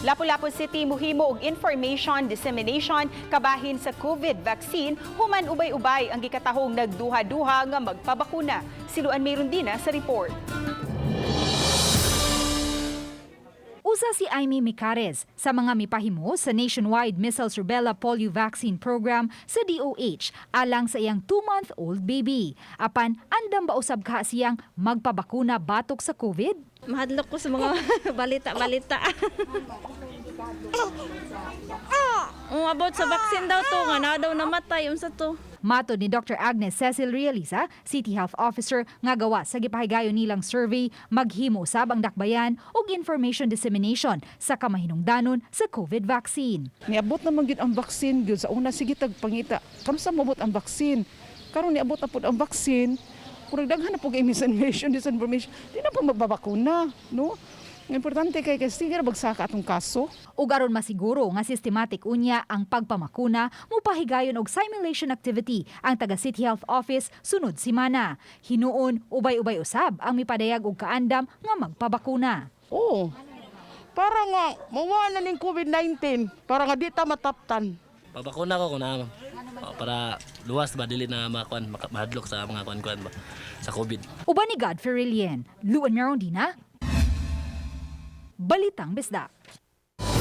Lapu-Lapu City muhimo og information dissemination kabahin sa COVID vaccine human ubay-ubay ang gikatahong nagduha-duha nga magpabakuna. Si Luan Merundina sa report. Usa si Amy Micares sa mga mipahimo sa nationwide measles, rubella, polio vaccine program sa DOH alang sa iyang 2-month-old baby. Apan andam ba usab ka siyang magpabakuna batok sa COVID? Mahadlok ko sa mga balita-balita. Oh, about sa vaccine daw to, nga na daw namatay, unsa to? Matod ni Dr. Agnes Cecil Realiza, City Health Officer, nga gawa sa gipahigayon nilang survey, maghimo usab ang dakbayan og information dissemination sa kamahinungdanon sa COVID vaccine. Niabot naman gyud ang vaccine gyud sa una, sige tag pangita. Karon sa moabot ang vaccine. Karon niabot na pud ang vaccine. Murag daghan na pud kay misinformation, disinformation. Di na po magbabakuna, no? Ang importante kay kay sige ra bagsaka atong kaso. Ug aron masiguro nga systematic unya ang pagpamakuna, mupahigayon og simulation activity ang taga City Health Office sunod simana. Hinuon ubay-ubay usab ang mipadayag og kaandam nga magpabakuna. Oo. Para nga mawa na ning COVID-19, para nga di ta mataptan. Pabakuna ko kung na, oh, para luwas ba, dili na makuan mahadlok sa mga kuan-kuan ba sa COVID. Uban ni Godfrey Relien, Luan Merondina, Balitang Bisdak.